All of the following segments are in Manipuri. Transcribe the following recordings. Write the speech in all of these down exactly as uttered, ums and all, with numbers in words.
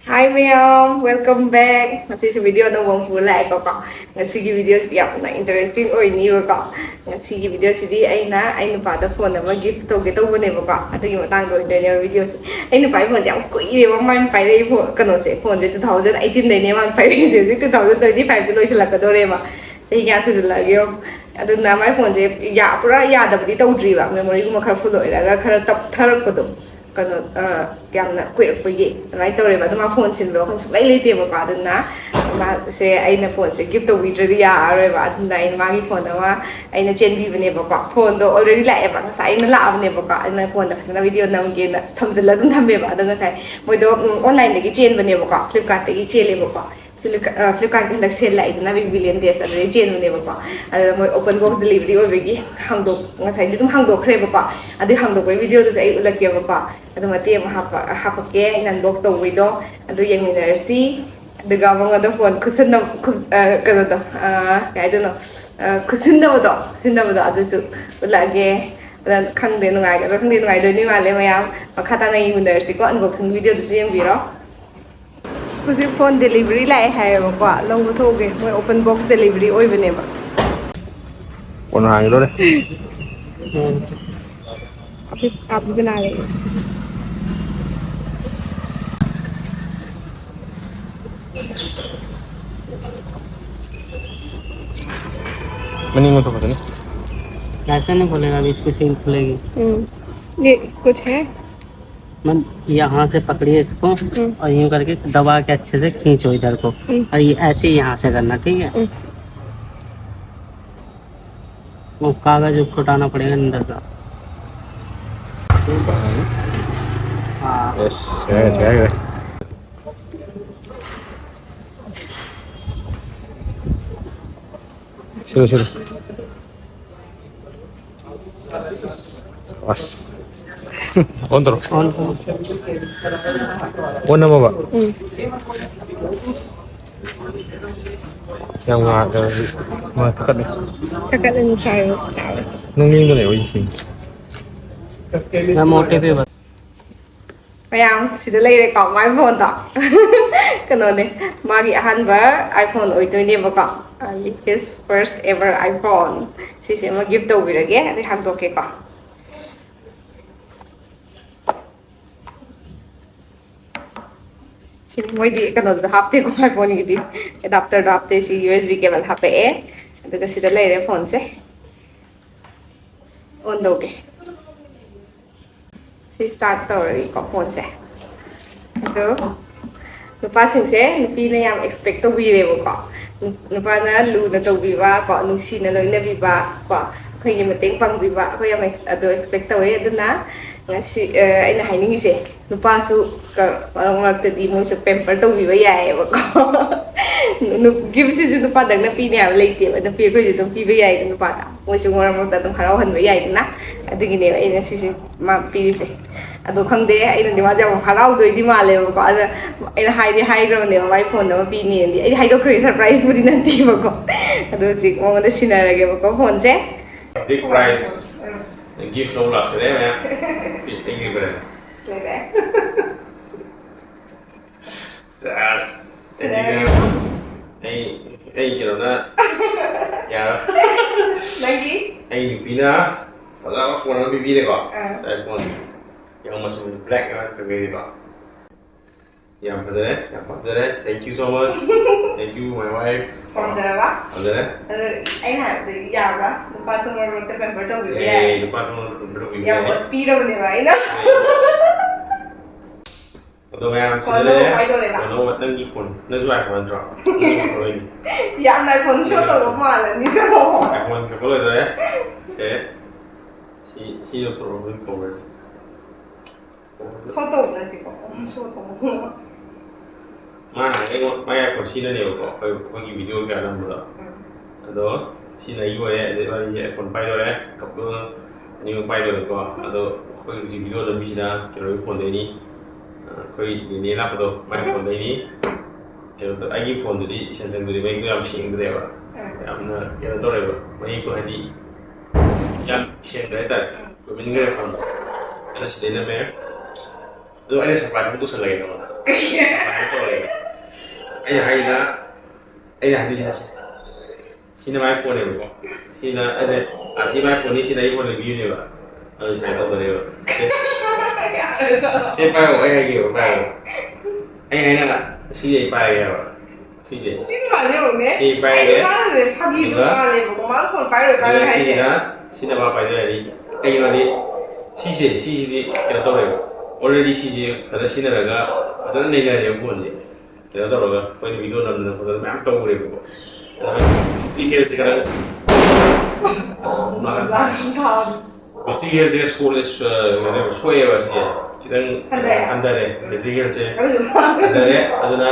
Hi ꯃꯌꯥꯝ, welcome back. ꯉꯁꯤꯁꯨ video ꯑꯅꯧꯕ ꯑꯃ ꯄꯨꯔ ꯂꯥꯛꯑꯦꯕꯀꯣ. ꯉꯁꯤꯒꯤ videoꯁꯤꯗꯤ ꯌꯥꯝꯅ interesting ꯑꯣꯏꯅꯤꯕꯀꯣ. ꯉꯁꯤꯒꯤ videoꯁꯤꯗꯤ ꯑꯩꯅ ꯑꯩ ꯅꯨꯄꯥꯗ phone ꯑꯃ gift ꯇꯧꯒꯦ ꯇꯧꯕꯅꯦꯕꯀꯣ. ꯑꯗꯨꯒꯤ ꯃꯇꯥꯡꯗ ꯑꯣꯏꯗꯣꯏꯅꯦꯕ videoꯁꯦ. ꯑꯩ ꯅꯨꯄꯥꯒꯤ phoneꯁꯦ ꯌꯥꯝ ꯀꯨꯏꯔꯦꯕ ꯃꯥꯅ ꯄꯥꯏꯔꯛꯏ phone, ꯀꯩꯅꯣꯁꯦ, phoneꯁꯦ two thousand eighteenꯗꯩꯅꯦ ꯃꯥꯅ ꯄꯥꯏꯔꯛꯏꯁꯦ. ꯍꯧꯖꯤꯛ two thousand twenty fiveꯁꯦ ꯂꯣꯏꯁꯤꯜꯂꯛꯀꯗꯧꯔꯦꯕ. ꯆꯍꯤ ꯀꯌꯥ ꯁꯨꯖꯜꯂꯛꯑꯒꯦ ꯌꯦꯡꯉꯣ꯫ ꯑꯗꯨꯅ ꯃꯥꯏ phoneꯁꯦ ꯌꯥ-, ꯄꯨꯔꯥ ꯌꯥꯗꯕꯗꯤ ꯇꯧꯗ꯭ꯔꯤꯕ, memoryꯒꯨꯝꯕ ꯈꯔ full ꯑꯣꯏꯔꯒ ꯈꯔ ꯇꯞꯊꯔꯛꯄꯗꯣ, ꯀꯩꯅꯣ, ꯑ, ꯌꯥꯝꯅ ꯀꯨꯏꯔꯛꯄꯒꯤ ꯑꯗꯨꯃꯥꯏꯅ ꯇꯧꯔꯦꯕ꯫ ꯑꯗꯨ ꯃꯥ phone ꯁꯤꯟꯕ ꯋꯥꯈꯜ ꯁꯨꯡꯂꯩ ꯂꯩꯇꯦꯕꯀꯣ꯫ ꯑꯗꯨꯅ ꯃꯥꯁꯦ ꯑꯩꯅ phoneꯁꯦ gift ꯇꯧꯕꯤꯗ꯭ꯔꯗꯤ ꯌꯥꯔꯔꯣꯏꯕ꯫ ꯑꯗꯨꯅ ꯑꯩꯅ ꯃꯥꯒꯤ phone ꯑꯃ ꯑꯩꯅ ꯆꯦꯟꯕꯤꯕꯅꯦꯕꯀꯣ꯫ Phoneꯗꯣ already ꯂꯥꯛꯑꯦꯕ, ꯉꯁꯥꯏ ꯑꯩꯅ ꯂꯥꯛꯑꯕꯅꯦꯕꯀꯣ꯫ ꯑꯩꯅ phoneꯗ ꯐꯖꯅ video ꯅꯝꯒꯦꯅ ꯊꯝꯖꯤꯜꯂ ꯑꯗꯨꯝ ꯊꯝꯃꯦꯕ꯫ ꯑꯗꯣ ꯉꯁꯥꯏ ꯃꯣꯏꯗꯣ, ꯎꯝ, onlineꯗꯒꯤ ꯆꯦꯟꯕꯅꯦꯕꯀꯣ, Flipkartꯇꯒꯤ ꯆꯦꯜꯂꯦꯕꯀꯣ꯫ Flipka-, ꯑ, Flipkartꯀꯤ ꯍꯟꯗꯛ sale ꯂꯥꯛꯏꯗꯅ, Big Billion Days, ꯑꯗꯨꯗꯩ ꯆꯦꯟꯕꯅꯦꯕꯀꯣ꯫ ꯑꯗꯨꯗ ꯃꯣꯏ open box delivery ꯑꯣꯏꯕꯒꯤ ꯍꯥꯡꯗꯣꯛ-, ꯉꯁꯥꯏꯗꯤ ꯑꯗꯨꯝ ꯍꯥꯡꯗꯣꯛꯈ꯭ꯔꯦꯕꯀꯣ꯫ ꯑꯗꯨꯏ ꯍꯥꯡꯗꯣꯛꯄꯒꯤ videoꯗꯨꯁꯨ ꯑꯩ ꯎꯠꯂꯛꯀꯦꯕꯀꯣ꯫ ꯑꯗꯨ ꯃꯇꯦꯛ ꯑꯃ ꯍꯥꯞꯄ-, ꯍꯥꯞꯄꯛꯀꯦ ꯑꯩꯅ unbox ꯇꯧꯕꯩꯗꯣ꯫ ꯑꯗꯨ ꯌꯦꯡꯃꯤꯟꯅꯔꯁꯤ꯫ ꯑꯗꯨꯒ ꯃꯉꯣꯟꯗ phone ꯈꯨꯠꯁꯟꯅ-, ꯈꯨꯠ-, ꯑ, ꯀꯩꯅꯣꯗꯣ, ꯑ, ꯀꯩ ꯍꯥꯏꯗꯣꯏꯅꯣ? ꯑ, ꯈꯨꯠꯁꯤꯟꯅꯕꯗꯣ, ꯈꯨꯠꯁꯤꯟꯅꯕꯗꯣ ꯑꯗꯨꯁꯨ ꯎꯠꯂꯛꯑꯒꯦ꯫ ꯑꯗ ꯈꯪꯗꯦ ꯅꯨꯡꯉꯥꯏꯒꯗ꯭ꯔꯥ, ꯈꯪꯗꯦ ꯅꯨꯡꯉꯥꯏꯗꯣꯏꯅꯤ ꯃꯥꯜꯂꯦ ꯃꯌꯥꯝ꯫ ꯃꯈꯥ ꯇꯥꯅ ꯌꯦꯡꯃꯤꯟꯅꯔꯁꯤꯀꯣ, unboxing videoꯗꯨꯁꯨ ꯌꯦꯡꯕꯤꯔꯣ꯫ ꯍꯧꯖꯤꯛ phone delivery ꯂꯥꯛꯑꯦ ꯍꯥꯏꯌꯦꯕꯀꯣ, ꯂꯧꯕ ꯊꯣꯛꯎꯒꯦ꯫ ꯃꯣꯏ open box delivery ꯑꯣꯏꯕꯅꯦꯕ꯫ ꯀꯣꯟꯅ ꯍꯥꯡꯒꯦ ꯇꯧꯔꯦ꯫ ꯑꯞ ꯕꯅꯥ ꯔꯍꯤ꯫ ꯃꯅꯤꯡ ꯑꯣꯟꯊꯣꯛꯄꯗꯨꯅꯤ꯫ ऐसे नहीं खुलेगा, अभी इसकी सील खुलेगी। हम्म, ये कुछ है? मैम, यहाँ से पकड़िए इसको हम्म। और यूं करके दबा के अच्छे से खींचो इधर को। हम्म। और ये ऐसे ही यहाँ से करना, ठीक है? हम्म। वो कागज छुटाना पड़ेगा अंदर का। हाँ। Yes, yes, yes. चलो, चलो। ꯑꯁ꯫ ꯑꯣꯟ ꯇꯧꯔꯣ꯫ ꯑꯣꯟ ꯇꯧꯔꯣ꯫ ꯑꯣꯟ ꯅꯝꯃꯣꯕ꯫ ꯎꯝ꯫ ꯌꯥꯝ ꯉꯥꯜꯂꯦ꯫ ꯃꯥ ꯊꯛꯀꯠꯂꯦ꯫ ꯊꯛꯀꯠꯂꯦ, ꯅꯨꯡꯁꯥ ꯌꯥꯝ ꯁꯥꯕ꯫ ꯅꯪ ꯌꯦꯡꯗꯅ ꯑꯩ ꯁꯤ꯫ ꯅꯪ ꯑꯣ ꯇꯤ ꯄꯤ ꯃꯌꯥꯝ ꯁꯤꯗ ꯂꯩꯔꯦꯀꯣ, ꯃꯥꯏ ꯐꯣꯟꯗꯣ꯫ ꯀꯩꯅꯣꯅꯦ, ꯃꯥꯒꯤ ꯑꯍꯥꯟꯕ iPhone ꯑꯣꯏꯗꯣꯏꯅꯦꯕꯀꯣ꯫ His first ever iPhone꯫ ꯁꯤꯁꯦ ꯑꯃ gift ꯇꯧꯕꯤꯔꯒꯦ, ꯑꯗꯩ ꯍꯥꯡꯗꯣꯛꯀꯦꯀꯣ꯫ ꯁꯤꯗꯤ ꯃꯣꯏꯗꯤ ꯀꯩꯅꯣꯗꯨꯗ ꯍꯥꯞꯇꯦꯀꯣ, iPhone-ꯒꯤꯗꯤ adapter-ꯗꯣ ꯍꯥꯞꯇꯦ꯫ ꯁꯤ U S B cable ꯍꯥꯞꯄꯛꯑꯦ꯫ ꯑꯗꯨꯒ ꯁꯤꯗ ꯂꯩꯔꯦ ꯐꯣꯟꯁꯦ꯫ On ꯇꯧꯒꯦ꯫ ꯁꯤ start ꯇꯧꯔꯒꯦꯀꯣ ꯐꯣꯟꯁꯦ꯫ ꯑꯗꯣ ꯅꯨꯄꯥꯁꯤꯡꯁꯦ ꯅꯨꯄꯤꯅ ꯌꯥꯝ expect ꯇꯧꯕꯤꯔꯦꯕꯀꯣ꯫ ꯅꯨꯄꯥꯅ ꯂꯨꯅ ꯇꯧꯕꯤꯕ ꯀꯣ, ꯅꯨꯡꯁꯤꯅ ꯂꯣꯏꯅꯕꯤꯕ ꯀꯣ, ꯑꯩꯈꯣꯏꯒꯤ ꯃꯇꯦꯡ ꯄꯥꯡꯕꯤꯕ, ꯑꯩꯈꯣꯏ ꯌꯥꯝ ex-, ꯑꯗꯣ expect ꯇꯧꯋꯦ꯫ ꯑꯗꯨꯅ ꯉꯁꯤ, ꯑ, ꯑꯩꯅ ꯍꯥꯏꯅꯤꯡꯉꯤꯁꯦ, ꯅꯨꯄꯥꯁꯨ ꯀ-, ꯃꯔꯛ ꯃꯔꯛꯇꯗꯤ ꯃꯣꯏꯁꯨ pamper ꯇꯧꯕꯤꯕ ꯌꯥꯏꯌꯦꯕꯀꯣ꯫ ꯅꯨ-, gift-ꯁꯤꯁꯨ ꯅꯨꯄꯥꯗꯪꯅ ꯄꯤꯅꯤ ꯍꯥꯏꯕ ꯂꯩꯇꯦꯕ, ꯅꯨꯄꯤ ꯑꯩꯈꯣꯏꯁꯨ ꯑꯗꯨꯝ ꯄꯤꯕ ꯌꯥꯏ ꯅꯨꯄꯥꯗ, ꯃꯣꯏꯁꯨ ꯃꯔꯛ ꯃꯔꯛꯇ ꯑꯗꯨꯝ ꯍꯔꯥꯎꯍꯟꯕ ꯌꯥꯏꯗꯅ꯫ ꯑꯗꯨꯒꯤꯅꯦꯕ ꯑꯩꯅ ꯁꯤꯁꯦ ꯃꯥ ꯄꯤꯔꯤꯁꯦ꯫ ꯑꯗꯣ ꯈꯪꯗꯦ, ꯑꯩꯅꯗꯤ ꯃꯥꯁꯦ ꯌꯥꯝ ꯍꯔꯥꯎꯗꯣꯏꯗꯤ ꯃꯥꯜꯂꯦꯕꯀꯣ꯫ ꯑꯗ ꯑꯩꯅ ꯍꯥꯏꯗꯤ ꯍꯥꯏꯈ꯭ꯔꯕꯅꯦꯕ ꯃꯥꯏ ꯐꯣꯟ ꯑꯃ ꯄꯤꯅꯦꯅꯗꯤ꯫ ꯑꯩꯗꯤ ꯍꯥꯏꯗꯣꯛꯈ꯭ꯔꯦ, surprise-ꯄꯨꯗꯤ ꯅꯠꯇꯦꯕꯀꯣ꯫ ꯑꯗꯣ ꯍꯧꯖꯤꯛ ꯃꯉꯣꯟꯗ ꯁꯤꯟꯅꯔꯒꯦꯕꯀꯣ ꯐꯣꯟꯁꯦ꯫ Big prize꯫ ꯎꯝ꯫ Gift ꯂꯧ ꯂꯥꯛꯆꯔꯦ ꯃꯌꯥꯝ꯫ Thank you, brother꯫ ꯂꯩꯔꯦ꯫ ꯁꯦꯁ꯫ ꯁꯤꯟꯅꯔꯒꯦ꯫ ꯑꯩ, ꯑꯩ ꯀꯩꯅꯣꯅ ꯌꯥꯔꯣꯏ꯫ ꯅꯪꯒꯤ? ꯑꯩ ꯅꯨꯄꯤꯅ ꯐꯖꯕ ꯐꯣꯟ ꯑꯃ ꯄꯤꯕꯤꯔꯦꯀꯣ꯫ ꯑꯥ꯫ ꯁꯤ iPhone꯫ ꯌꯥꯝ ꯃꯆꯨ black ꯑꯣꯏꯅ ꯀꯛꯄꯤꯔꯦꯀꯣ꯫ ꯌꯥꯝ ꯐꯖꯔꯦ, ꯌꯥꯝ ꯄꯥꯝꯖꯔꯦ꯫ Thank you so much꯫ Thank you, my wife꯫ ꯄꯥꯝꯖꯔꯕ? ꯄꯥꯝꯖꯔꯦ꯫ ꯑꯗꯨ ꯑꯩꯅ ꯍꯥꯏꯕꯗ ꯌꯥꯕ꯭ꯔꯥ? ꯅꯨꯄꯥꯁꯨ ꯃꯔꯛ ꯃꯔꯛꯇ pamper ꯇꯧꯕꯤꯕ ꯑꯦ, ꯌꯥꯏ꯫ ꯅꯨꯄꯥꯁꯨ ꯃꯔꯛ ꯃꯔꯛꯇ pamper ꯇꯧꯕꯤꯕ ꯌꯥꯝ ꯌꯥꯏ꯫ ꯑꯣꯠꯄꯤꯔꯕꯅꯦꯕ ꯑꯩꯅ꯫ ꯑꯦ꯫ ꯑꯗꯣ ꯃꯌꯥꯝ ꯁꯤꯗ ꯐꯣꯟꯗꯣ ꯂꯩꯔꯦ꯫ ꯄꯥꯏꯗꯧꯔꯦꯕ꯫ ꯀꯩꯅꯣ, ꯅꯪꯒꯤ ꯐꯣꯟ, ꯅꯪꯁꯨ iPhone ꯅꯠꯇ꯭ꯔꯣ? ꯅꯪꯒꯤ ꯐꯣꯟ ꯑꯣꯏꯅꯤ꯫ ꯌꯥꯝꯅ iPhone show ꯇꯧꯕ ꯃꯥꯜꯂꯅꯤ, ꯆꯠꯂꯣ꯫ iPhone ꯀꯛꯄ ꯂꯣꯏꯗꯣꯔꯦ꯫ ꯁꯦ, ꯁꯤ, ꯁꯤ ꯂꯧꯊꯣꯔꯛꯑꯣ, ꯅꯪꯒꯤ cover-ꯁꯦ꯫ Show ꯇꯧꯕ ꯅꯠꯇꯦꯀꯣ, show ꯇꯧꯕ꯫ ꯃꯥꯅ ꯑꯩꯉꯣꯟ-, ꯃꯥꯏ iPhone ꯁꯤꯅꯅꯦꯕꯀꯣ, ꯑꯩꯈꯣꯏ, ꯑꯩꯈꯣꯏꯒꯤ video ꯀꯌꯥ ꯅꯝꯕꯗꯣ꯫ ꯎꯝ꯫ ꯑꯗꯣ ꯁꯤꯅ ꯑꯩꯒꯤ ꯑꯣꯏꯔꯦ, ꯑꯗꯩ ꯃꯥꯒꯤ iPhone ꯄꯥꯏꯗꯣꯔꯦ, couple ꯑꯅꯤꯃꯛ ꯄꯥꯏꯗꯣꯔꯦꯀꯣ꯫ ꯑꯗꯣ ꯑꯩꯈꯣꯏ ꯍꯧꯖꯤꯛ video ꯅꯝꯃꯤꯁꯤꯅ ꯀꯩꯅꯣꯒꯤ ꯐꯣꯟꯗꯩꯅꯤ, ꯑꯩꯈꯣꯏ ꯅꯦꯅꯦ ꯂꯥꯛꯄꯗꯣ, ꯃꯥꯏ ꯐꯣꯟꯗꯩꯅꯤ꯫ ꯀꯩꯅꯣ ꯇꯧ-, ꯑꯩꯒꯤ ꯐꯣꯟꯗꯨꯗꯤ Samsung-ꯗꯨꯗꯤ ꯃꯌꯦꯛꯇꯣ ꯌꯥꯝ ꯁꯦꯡꯗ꯭ꯔꯦꯕ꯫ ꯎꯝ꯫ ꯌꯥꯝꯅ ꯀꯩꯅꯣ ꯇꯧꯔꯦꯕ, ꯃꯌꯦꯛꯇꯣ ꯍꯥꯏꯗꯤ ꯌꯥꯝ ꯁꯦꯡꯗ꯭ꯔꯦ ꯍꯥꯏꯇꯥꯔꯦ꯫ ꯎꯝ꯫ ꯀꯨꯏꯃꯟꯈ꯭ꯔꯦ ꯐꯣꯟꯗꯣ꯫ ꯑꯩꯅ ꯁꯤꯗꯩ ꯅꯝꯃꯦ꯫ ꯑꯗꯣ ꯑꯩꯅ surprise ꯑꯃ ꯇꯧꯁꯜꯂꯒꯦ ꯅꯉꯣꯟꯗ꯫ Surprise ꯑꯃ ꯇꯧꯔꯒꯦ꯫ ꯑꯩꯅ ꯍꯥꯏꯅ ꯑꯩꯅ ꯍꯥꯏꯗꯣꯏꯁꯤꯅ ꯁꯤ, ꯁꯤꯅ ꯃꯥꯏ ꯐꯣꯟꯅꯦꯕꯀꯣ꯫ ꯁꯤꯅ ꯑꯗꯩ ꯑꯁꯤ ꯃꯥꯏ ꯐꯣꯟꯅꯤ, ꯁꯤꯅ ꯑꯩ ꯐꯣꯟ ꯂꯩꯕꯤꯌꯨꯅꯦꯕ꯫ ꯑꯗꯨ ꯁꯨꯃꯥꯏꯅ ꯇꯧꯗꯣꯏꯅꯦꯕ꯫ ꯁꯤ, ꯁꯤ ꯄꯥꯏꯌꯣ, ꯑꯩ ꯍꯥꯏꯒꯦꯕ, ꯄꯥꯏꯌꯣ꯫ ꯑꯩ ꯍꯥꯏꯅ ꯁꯤ ꯑꯩ ꯄꯥꯏꯔꯒꯦ ꯍꯥꯏꯕ꯫ ꯁꯤꯁꯦ꯫ ꯁꯤ ꯅꯨꯄꯥꯁꯦ ꯌꯦꯡꯉꯨꯅꯦ꯫ ꯁꯤ ꯄꯥꯏꯔꯒꯦ꯫ ꯑꯩ ꯅꯨꯄꯥꯁꯦ ꯐꯥꯒꯤꯗꯨ ꯑꯗꯨꯒ ꯃꯥꯜꯂꯦꯕꯀꯣ꯫ ꯃꯥꯅ ꯐꯣꯟ ꯄꯥꯏꯔꯣꯏ, ꯄꯥꯏꯔꯣꯏ ꯑꯗꯨꯒ ꯍꯥꯏꯁꯦ꯫ ꯁꯤꯁꯤꯅ, ꯁꯤꯅ ꯃꯥ ꯄꯥꯏꯖꯔꯅꯤ꯫ ꯀꯩꯒꯤꯅꯣꯗꯤ ꯁꯤꯁꯦ, ꯁꯤꯁꯤꯗꯤ ꯀꯩꯅꯣ ꯇꯧꯔꯦꯕ꯫ Already ꯁꯤꯁꯦ ꯐꯖꯅ ꯁꯤꯖꯤꯟꯅꯔꯒ ꯐꯖꯅ ꯅꯩꯅꯔꯦꯕ ꯐꯣꯟꯁꯦ꯫ ꯀꯩꯅꯣ ꯇꯧꯔꯒ ꯑꯩꯈꯣꯏꯅ video ꯅꯝꯗꯅ ꯈꯣꯠꯇꯅ ꯃꯌꯥꯝ ꯇꯧꯈ꯭ꯔꯦꯕꯀꯣ꯫ ꯑꯗꯣ ꯍꯧꯖꯤꯛ ꯍꯦꯜꯁꯦ ꯈꯔ ꯑꯁ, ꯃꯉꯥ ꯇꯥꯔꯦ꯫ ꯕꯦꯇ꯭ꯔꯤ ꯍꯦꯜꯁꯦ ꯁꯣꯛꯂꯦ, ꯁ-, ꯀꯩꯅꯣ ꯁꯣꯛꯑꯦꯕ ꯁꯤꯁꯦ꯫ ꯈꯤꯇꯪ ꯍꯟꯊꯔꯦ? ꯍꯟꯊꯔꯦ꯫ ꯕꯦꯇ꯭ꯔꯤ ꯍꯦꯜꯁꯦ ꯑꯗꯨꯁꯨ ꯍꯟꯊꯔꯦ꯫ ꯑꯗꯨꯅ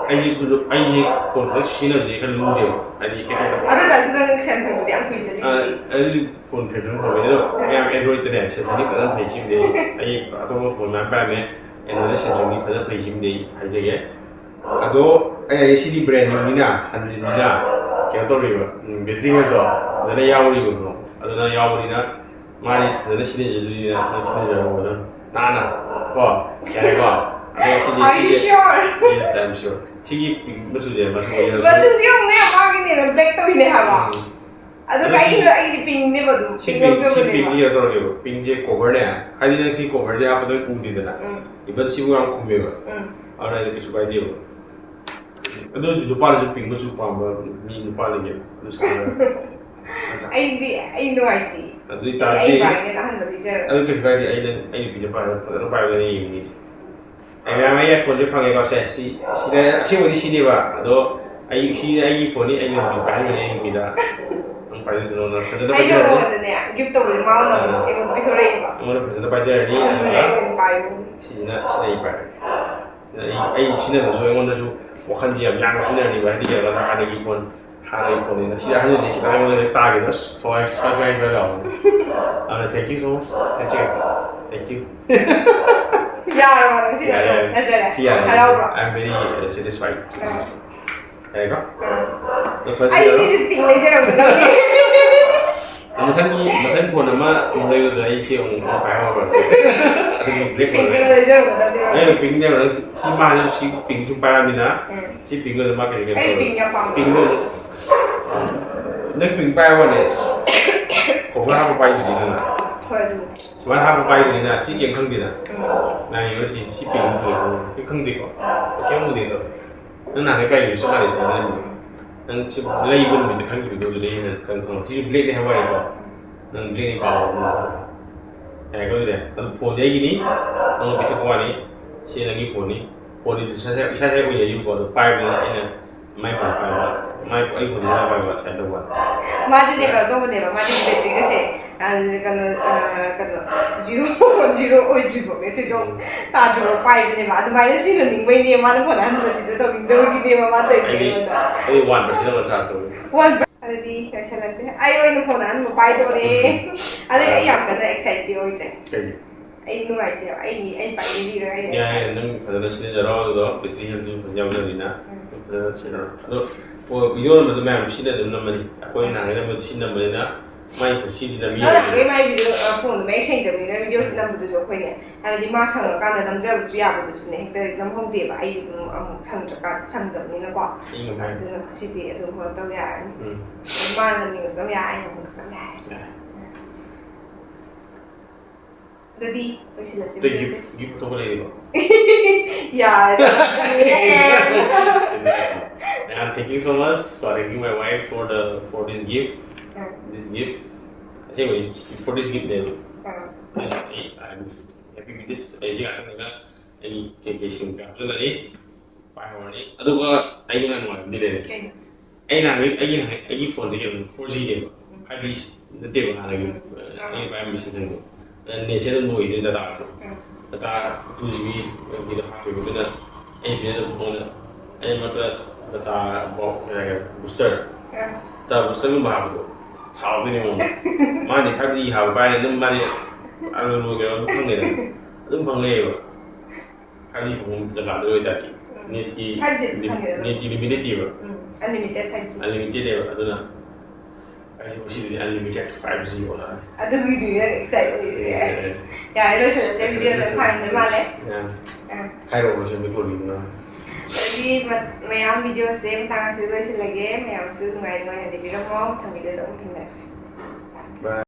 ꯑꯩꯒꯤ ꯈꯨꯗꯣ-, ꯑꯩꯒꯤ ꯐꯣꯟ ꯈꯛꯇ ꯁꯤꯖꯤꯟꯅꯕꯁꯦ ꯈꯔ ꯂꯨꯗꯦꯕ꯫ ꯍꯥꯏꯗꯤ ꯀꯩ ꯍꯥꯏꯅꯣ? ꯑꯗꯨ ꯇꯥꯔꯁꯨ ꯅꯪ Samsungꯗꯨꯗꯤ ꯌꯥꯝ ꯀꯨꯏꯅ ꯆꯠꯂꯤ꯫ ꯑ, ꯑꯩ ꯐꯣꯟ Samsung ꯐꯕꯅꯦ꯫ ꯑꯗꯣ ꯃꯌꯥꯝ Androidꯇꯅꯦ Samsungꯗꯤ ꯐꯖꯅ ꯐꯩ ꯁꯤꯕꯨꯗꯤ꯫ ꯑꯩ ꯑꯇꯣꯞꯄ ꯐꯣꯟ ꯃꯌꯥꯝ ꯄꯥꯏꯔꯝꯃꯦ꯫ Androidꯇ Samsungꯗꯤ ꯐꯖꯅ ꯐꯩ ꯁꯤꯕꯨꯗꯤ ꯑꯩ ꯍꯥꯏꯖꯒꯦ꯫ ꯑꯗꯣ ꯑꯩꯅ ꯍꯥꯏꯁꯦ ꯁꯤꯗꯤ brand newꯅꯤꯅ, ꯍꯟꯖꯤꯟꯅꯤꯅ ꯀꯩꯅꯣ ꯇꯧꯔꯤꯕ, ꯎꯝ, ꯕꯦꯇ꯭ꯔꯤ ꯍꯦꯜꯊꯇꯣ ꯐꯖꯅ ꯌꯥꯎꯔꯤꯕ ꯕ꯭ꯔꯣ꯫ ꯑꯗꯨꯅ ꯌꯥꯎꯕꯅꯤꯅ ꯃꯥꯗꯤ ꯐꯖꯅ ꯁꯤꯖꯤꯟꯅꯖꯗꯣꯏꯅꯤꯅ ꯅꯪ ꯁꯤꯖꯤꯟꯅꯖꯔꯣ ꯐꯖꯅ ꯅꯥꯟꯅ꯫ ꯀꯣ? ꯌꯥꯔꯦꯀꯣ? ꯑꯗꯣ ꯁꯤꯁꯦ, Are you sure? Yes, I'm sure. ꯁꯤꯒꯤ pink ꯃꯆꯨꯁꯦ, ꯃꯆꯨ ꯑꯣꯏꯔꯁꯨ ꯃꯆꯨꯁꯦ ꯌꯦꯡꯉꯨꯅꯦ, ꯃꯥꯒꯤꯅꯦꯅ black ꯇꯧꯔꯤꯅꯦ ꯍꯥꯏꯕ꯫ ꯎꯝ꯫ ꯑꯗꯨꯒ ꯑꯗꯣ ꯁꯤ, ꯑꯩꯁꯨ, ꯑꯩꯗꯤ pinkꯅꯦꯕ ꯑꯗꯨꯝ, ꯁꯤ pink pink, ꯁꯤ ꯂꯧꯖꯕꯅꯦꯕ꯫ Pinkꯁꯤ ꯀꯩꯅꯣ ꯇꯧꯔꯒꯦꯕ꯫ Pinkꯁꯦ coverꯅꯦ, ꯍꯥꯏꯗꯤ ꯅꯪ ꯁꯤ coverꯁꯦ ꯍꯥꯞꯄꯗ ꯎꯗꯦꯗꯅ꯫ ꯎꯝ꯫ Even ꯁꯤꯕꯨ ꯌꯥꯝ ꯈꯨꯝꯃꯦꯕ꯫ ꯎꯝ꯫ ꯑꯗꯨꯅ ꯑꯩꯗꯤ ꯀꯩꯁꯨ ꯀꯥꯏꯗꯦꯕ꯫ ꯑꯗꯨ ꯅꯨꯄꯥꯗꯁꯨ pink ꯃꯆꯨ ꯄꯥꯝꯕ ꯃꯤ ꯅꯨꯄꯥ ꯂꯩꯌꯦ꯫ ꯑꯗꯨ ꯁꯥꯟꯅꯔꯒ꯫ ꯑꯩꯗꯤ, ꯑꯩ ꯅꯨꯡꯉꯥꯏꯇꯦ꯫ ꯑꯗꯨ ꯑꯩ, ꯑꯣꯏꯇꯥꯔꯗꯤ ꯑꯩ ꯄꯥꯏꯒꯦꯅ ꯑꯍꯟꯕ ꯂꯩꯖꯔꯒ꯫ ꯑꯗꯨ ꯀꯩꯁꯨ ꯀꯥꯏꯗꯦ, ꯑꯩꯅ, ꯑꯩ ꯅꯨꯄꯤꯅ ꯄꯥꯏꯔꯒ ꯐꯖꯅ ꯄꯥꯏꯕꯗ ꯌꯦꯡꯉꯤꯅꯤꯁꯦ꯫ ꯑꯩ ꯃꯌꯥꯝ ꯑꯩ iPhoneꯁꯦ ꯐꯪꯉꯦꯀꯣ, ꯁꯦ, ꯁꯤ, ꯁꯤꯗ ꯑꯁꯦꯡꯕꯗꯤ ꯁꯤꯅꯦꯕ, ꯑꯗꯣ ꯑꯩ, ꯁꯤ ꯑꯩꯒꯤ phoneꯅꯤ, ꯑꯩꯅ ꯍꯧꯖꯤꯛ ꯄꯥꯏꯍꯟꯕꯅꯦ ꯑꯩ ꯅꯨꯄꯤꯗ꯫ ꯅꯪ ꯄꯥꯏꯖꯁꯅꯨ, ꯅꯪ ꯐꯖꯅ ꯑꯩꯁꯨ ꯄꯥꯏꯖꯔꯅꯤ꯫ ꯅꯉꯣꯟꯗꯅꯦ, gift ꯇꯧꯕꯗꯤ ꯃꯥꯅ ꯑꯥ꯫ ꯑꯩꯉꯣꯟꯗ ꯄꯤꯊꯣꯔꯛꯑꯦꯕ꯫ ꯑꯩꯉꯣꯟꯗ ꯐꯖꯅ ꯄꯥꯏꯖꯔꯅꯤ, ꯑꯗꯨꯅ ꯑꯗꯨꯒ ꯑꯩ ꯑꯗꯨꯝ ꯄꯥꯏꯕꯅꯤ꯫ ꯁꯤꯁꯤꯅ, ꯁꯤꯅ ꯑꯩ ꯄꯥꯏꯔꯒꯦ꯫ ꯑꯩ, ꯑꯩ ꯁꯤꯖꯤꯟꯅꯕꯁꯨ ꯑꯩꯉꯣꯟꯗꯁꯨ ꯋꯥꯈꯜꯁꯦ ꯌꯥꯝ ꯌꯥꯡꯅ ꯁꯤꯖꯤꯟꯅꯔꯅꯤꯕ, ꯍꯥꯏꯗꯤ ꯀꯩꯅꯣ ꯍꯥꯟꯅꯒꯤ phone, ꯍꯥꯟꯅꯒꯤ phoneꯅꯤꯅ꯫ ꯁꯤ ꯑꯍꯟꯁꯤꯗꯤ ꯈꯤꯇꯪ ꯑꯩꯉꯣꯟꯗ ꯍꯦꯛ ꯇꯥꯈꯤꯕꯗ ꯑꯁ ꯊꯋꯥꯏ ꯁ꯭ꯋꯥꯏ ꯁ꯭ꯋꯥꯏ ꯈꯔ ꯂꯥꯎꯕꯅꯦ꯫ ꯑꯗꯨꯅ thank you so much, ꯅꯆꯦ꯫ Thank you꯫ ꯌꯥꯔꯕꯣ ꯅꯪ ꯁꯤꯅ? ꯌꯥꯔꯦ, ꯌꯥꯔꯦ꯫ ꯅꯆꯦꯅꯦ? ꯁꯤ ꯌꯥꯔꯦ꯫ ꯍꯔꯥꯎꯕ꯭ꯔꯣ? I am very, uh, satisfied with this phone꯫ ꯌꯥꯔꯦꯀꯣ? ꯑꯥ꯫ ꯑꯗꯣ first ꯑꯩ ꯁꯤꯗ ꯁꯤꯁꯨ pink ꯂꯩꯖꯔꯝꯒꯗꯕꯅꯤ꯫ ꯃꯊꯪꯒꯤ ꯃꯊꯪ ꯐꯣꯟ ꯑꯃ ꯑꯃꯨꯛ ꯂꯩꯕꯗ ꯑꯩ ꯁꯤ ꯑꯃꯨꯛ ꯄꯥꯏꯍꯧꯔꯣꯏ꯫ ꯑꯗꯨꯝ ꯕ꯭ꯂꯦꯛ ꯑꯣꯏꯔꯦ꯫ ꯑꯩꯅ ꯄꯤꯡꯅꯦꯕ, ꯅꯪ ꯁꯤ ꯃꯥꯁꯨ ꯁꯤ ꯄꯤꯡꯁꯨ ꯄꯥꯏꯔꯕꯅꯤꯅ, ꯁꯤ ꯄꯤꯡꯗꯨꯅ ꯃꯥ ꯀꯩ ꯀꯩ ꯇꯧꯔꯦ? ꯄꯤꯡꯗꯣ ꯅꯪ ꯄꯤꯡ ꯄꯥꯏꯕꯅꯦ꯫ ꯀꯣꯕꯔ ꯍꯥꯞꯄ ꯄꯥꯏꯗꯨꯗꯤ ꯅꯪꯅ꯫ ꯍꯣꯏ, ꯑꯗꯨꯕꯨꯗꯤ꯫ ꯁꯨꯃꯥꯏꯅ ꯍꯥꯞꯄ ꯄꯥꯏꯗꯨꯅꯤꯅ ꯁꯤ ꯀꯩꯝ ꯈꯪꯗꯦꯅ꯫ ꯅꯥꯏ ꯌꯦꯡꯉꯣ ꯁꯤ, ꯁꯤ ꯄꯤꯡ ꯊꯣꯛꯂꯛꯄ ꯀꯩꯝ ꯈꯪꯗꯦꯀꯣ꯫ ꯀꯩꯝ ꯎꯗꯦꯗꯣ꯫ ꯅꯪ ꯅꯍꯥꯟꯒꯩ ꯄꯥꯏꯔꯤꯕꯁꯨ ꯆꯞ ꯃꯥꯟꯅꯩ ꯁꯨꯃꯥꯏꯅ ꯂꯩꯕꯅꯦ꯫ ꯅꯪ ꯁꯤ ꯂꯩꯕ ꯅꯨꯃꯤꯠꯇ ꯈꯪꯈꯤꯕꯗꯣ ꯑꯗꯨꯗꯩ ꯍꯦꯟꯅ ꯈꯪ-, ꯈꯪꯉꯣꯏ꯫ ꯁꯤꯁꯨ ꯕ꯭ꯂꯦꯛꯅꯦ ꯍꯥꯏꯕ ꯋꯥꯅꯤꯀꯣ꯫ ꯅꯪ ꯕ꯭ꯂꯦꯛꯅꯦ ꯀꯥꯎꯔꯕ ꯅꯪ꯫ ꯌꯥꯔꯦꯀꯣ ꯑꯗꯨꯗꯤ? ꯑꯗꯨ ꯐꯣꯟꯗꯤ ꯑꯩꯒꯤꯅꯤ, ꯅꯉꯣꯟꯗ ꯄꯤꯊꯣꯛꯄ ꯋꯥꯅꯤ꯫ ꯁꯤ ꯅꯪꯒꯤ ꯐꯣꯟꯅꯤ꯫ ꯐꯣꯟꯗꯤ ꯏꯁꯥ ꯏꯁꯥ, ꯏꯁꯥ ꯏꯁꯥ ꯑꯣꯏꯅ ꯂꯩꯕꯀꯣ꯫ ꯑꯗꯣ ꯄꯥꯏꯕꯗꯨꯅ ꯑꯩꯅ ꯃꯥꯏ ꯐꯣꯟ ꯄꯥꯏꯕ, ꯃꯥꯏ, ꯑꯩ ꯐꯣꯟꯗꯤ ꯃꯥ ꯄꯥꯏꯕ ꯁꯨꯃꯥꯏꯅ ꯇꯧꯕ꯫ ꯃꯥꯗꯤ ꯀꯩꯅꯣ ꯇꯧꯕꯅꯦꯕ, ꯃꯥꯗꯤ ꯕꯦꯇ꯭ꯔꯤꯒꯁꯦ, ꯑ, ꯀꯩꯅꯣ, ꯑ, ꯀꯩꯅꯣ, ꯖꯤꯔꯣ, ꯖꯤꯔꯣ ꯑꯣꯏꯗ꯭ꯔꯤꯕꯧꯅꯦ ꯁꯤꯁꯨ ꯎꯝ꯫ ꯇꯥꯗ꯭ꯔꯤꯕꯧ ꯄꯥꯏꯕꯅꯦꯕ꯫ ꯑꯗꯨꯃꯥꯏꯅ ꯁꯤꯖꯤꯟꯅꯅꯤꯡꯕꯩꯅꯦ ꯃꯥꯅ ꯐꯣꯟ ꯑꯍꯟꯕꯁꯤꯗ ꯇꯧꯅꯤꯡꯗꯕꯒꯤꯅꯦꯕ ꯃꯥ ꯇꯧꯔꯤꯁꯦ ꯑꯩꯗꯤ, ꯑꯩꯉꯣꯟꯗ꯫ ꯑꯩꯗꯤ ꯋꯥꯟ ꯄꯥꯔꯁꯦꯟ ꯑꯃ ꯆꯥꯔꯖ ꯇꯧꯋꯤ꯫ One percent. ꯑꯗꯨꯗꯤ ꯂꯣꯏꯁꯜꯂꯁꯦ꯫ ꯑꯩ ꯑꯣꯏꯅ ꯐꯣꯟ ꯑꯍꯟꯕ ꯄꯥꯏꯗꯧꯔꯦ꯫ ꯎꯝ꯫ ꯑꯗꯩ ꯑꯩ ꯌꯥꯝ ꯀꯟꯅ ꯑꯦꯛꯁꯥꯏꯠꯇꯤ ꯑꯣꯏꯗ꯭ꯔꯦ꯫ ꯀꯩꯒꯤ? ꯑꯩ ꯅꯨꯡꯉꯥꯏꯇꯦꯕ꯫ ꯑꯩ, ꯑꯩ ꯄꯥꯏꯅꯤꯡꯗ꯭ꯔꯦ, ꯑꯩ ꯌꯥꯏ, ꯌꯥꯏ, ꯅꯪ ꯐꯖꯅ ꯁꯤꯖꯤꯟꯅꯖꯔꯣ꯫ ꯑꯗꯨꯗꯣ ꯕꯦꯇ꯭ꯔꯤ ꯍꯦꯜꯠꯁꯨ ꯐꯖꯅ ꯌꯥꯎꯖꯕꯅꯤꯅ ꯎꯝ꯫ ꯐꯖꯅ ꯁꯤꯖꯤꯟꯅꯔꯣ꯫ ꯑꯗꯣ ꯐꯣꯟ ꯚꯤꯗꯤꯑꯣ ꯅꯝꯕꯗꯣ ꯃꯌꯥꯝ ꯁꯤꯖꯤꯟꯅ ꯑꯗꯨꯝ ꯅꯝꯕꯅꯤ꯫ ꯑꯩꯈꯣꯏ ꯅꯍꯥꯟꯒꯩ ꯅꯝꯕꯗꯣ ꯁꯤ ꯅꯝꯕꯅꯤꯅ ꯃꯥꯏ ꯈꯨꯠꯁꯤꯗꯤ ꯅꯝꯕꯤ ꯑꯗꯣ ꯌꯥꯏ꯫ ꯅꯍꯥꯟꯒꯩ ꯃꯥꯏ ꯚꯤꯗꯤꯑꯣ, ꯑ, ꯐꯣꯟꯗꯣ ꯃꯌꯦꯛ ꯁꯦꯡꯗꯕꯅꯤꯅ ꯚꯤꯗꯤꯑꯣ ꯎꯝ꯫ ꯅꯝꯕꯗꯨꯁꯨ ꯑꯩꯈꯣꯏꯅꯦ, ꯍꯥꯏꯕꯗꯤ ꯃꯥ ꯁꯪꯉꯀꯥꯟꯗ ꯅꯝꯖꯕꯁꯨ ꯌꯥꯕꯗꯨꯁꯨꯅꯦ ꯍꯦꯛꯇ ꯅꯝꯍꯧꯗꯦꯕ꯫ ꯑꯩꯗꯤ ꯑꯗꯨꯝ ꯑꯃꯨꯛ ꯁꯪꯗ꯭ꯔꯀꯥꯟ, ꯁꯪꯗꯕꯅꯤꯅꯀꯣ꯫ ꯑꯩ ꯉꯝꯃꯦ꯫ ꯑꯗꯨꯅ ꯁꯤꯗꯤ ꯑꯗꯨꯝ ꯀꯩꯅꯣ ꯇꯧ ꯌꯥꯔꯅꯤ꯫ ꯎꯝ꯫ ꯃꯥꯅ ꯅꯝꯅꯤꯡꯉꯁꯨ ꯅꯝ ꯌꯥꯔꯦ, ꯑꯩꯅ ꯅꯝꯅꯤꯡꯉꯁꯨ ꯅꯝ ꯌꯥꯔꯦ꯫ ꯌꯥꯔꯦ꯫ ꯑꯗꯨꯗꯤ ꯂꯣꯏꯁꯤꯜꯂꯁꯤ ꯑꯗꯩ ꯚꯤꯗꯤꯑꯣꯁꯦ꯫ ꯒꯤꯐ, ꯒꯤꯐ ꯑꯇꯣꯞꯄ ꯂꯩꯔꯤꯕꯣ? ꯌꯥꯔꯦ, ꯆꯠꯂꯁꯤ꯫ And thank you so much for thanking my wife for the, for this gift. Ah. This gift. ꯑꯁꯦꯡꯕꯩ for this gift ꯅꯦꯕ꯫ ꯑꯥ꯫ This, ꯑꯩ, I'm happy with this. ꯑꯩꯁꯦ ꯉꯥꯛꯇꯪ ꯂꯩꯔꯒ ꯑꯩ ꯀꯩꯀꯩ ꯁꯤꯝ ꯀꯩ ꯍꯥꯞꯆꯤꯜꯂꯅꯤ꯫ ꯄꯥꯏꯍꯧꯔꯅꯤ꯫ ꯑꯗꯨꯒ ꯑꯩꯅ ꯅꯨꯡꯉꯥꯏꯕꯗꯤ ꯂꯩꯔꯦ꯫ ꯀꯩꯅꯣ? ꯑꯩ ꯅꯍꯥꯟꯒꯩ, ꯑꯩꯒꯤ ꯅꯍꯥꯟꯒꯩ, ꯑꯩꯒꯤ ꯐꯣꯟꯁꯦ ꯀꯩꯅꯣ four G ꯅꯦꯕ, five G ꯅꯠꯇꯦꯕ ꯍꯥꯟꯅꯒꯤ, ꯎꯝ꯫ ꯑꯩꯅ ꯄꯥꯏꯔꯝꯕ Samsung ꯗꯣ꯫ ꯑꯗ ꯅꯦꯠꯁꯦ ꯑꯗꯨꯝ ꯂꯣꯏꯗꯣꯏꯅꯦ ꯗꯇꯥꯁꯦ꯫ ꯎꯝ꯫ ꯗꯇꯥ two G B ꯒꯤꯗꯣ ꯍꯥꯞꯄꯦꯕ, ꯑꯗꯨꯅ ꯑꯩꯅ ꯄꯤꯔꯗꯕ ꯃꯉꯣꯟꯗ ꯑꯩꯅ ꯃꯔꯛꯇ ꯗꯇꯥ ꯕꯣ-, ꯀꯩ ꯍꯥꯏꯒꯦ, booster꯫ ꯎꯝ꯫ ꯗꯇꯥ booster ꯒꯨꯝꯕ ꯍꯥꯞꯄꯗꯣ ꯁꯥꯎꯗꯣꯏꯅꯦ ꯃꯉꯣꯟꯗ꯫ ꯃꯥꯗꯤ five G ꯍꯥꯞꯄ ꯄꯥꯏꯔꯦ ꯑꯗꯨꯝ ꯃꯥꯗꯤ ꯑꯗꯨꯝ ꯂꯣꯏꯈ꯭ꯔꯦꯕ, ꯑꯗꯨꯝ ꯐꯪꯉꯦꯗꯅ꯫ ꯑꯗꯨꯝ ꯐꯪ ꯂꯩꯌꯦꯕ꯫ Five G ꯐꯪꯐꯝ ꯖꯒꯥꯗ ꯑꯣꯏꯇꯥꯔꯗꯤ ꯎꯝ꯫ ꯅꯦꯠꯀꯤ five G ꯂꯤꯃꯤꯠ, ꯐꯪꯉꯦꯗꯅ꯫ ꯅꯦꯠꯀꯤ ꯂꯤꯃꯤꯠ ꯂꯩꯇꯦꯕ꯫ ꯎꯝ, unlimited five G꯫ Unlimited ꯅꯦꯕ, ꯑꯗꯨꯅ ꯑꯩꯁꯨ ꯉꯁꯤꯗꯤ unlimited five G ꯑꯣꯏꯔꯦ꯫ ꯑꯗꯨꯒꯤꯗꯤ excite ꯑꯣꯏꯔꯦ꯫ ꯌꯥꯔꯦ, ꯂꯣꯏꯁꯤꯜꯂꯁꯦ, video ꯁꯥꯡꯗꯣꯏ ꯃꯥꯜꯂꯦ꯫ ꯑꯥ꯫ ꯍꯥꯏꯔꯛꯑꯣ ꯃꯁꯤ ꯃꯤꯀꯣꯜꯗꯨꯅ꯫ ꯑꯗꯨꯗꯤ ꯃ- ꯃꯌꯥꯝ videoꯁꯦ ꯃꯇꯥꯡ ꯑꯁꯤꯗ ꯂꯣꯏꯁꯤꯜꯂꯒꯦ꯫ ꯃꯌꯥꯝꯁꯨ ꯅꯨꯡꯉꯥꯏ ꯅꯨꯡꯉꯥꯏꯅ ꯂꯩꯕꯤꯔꯝꯃꯣ꯫ ꯃꯊꯪ videoꯗ ꯑꯃꯨꯛ ꯊꯦꯡꯅꯔꯁꯤ꯫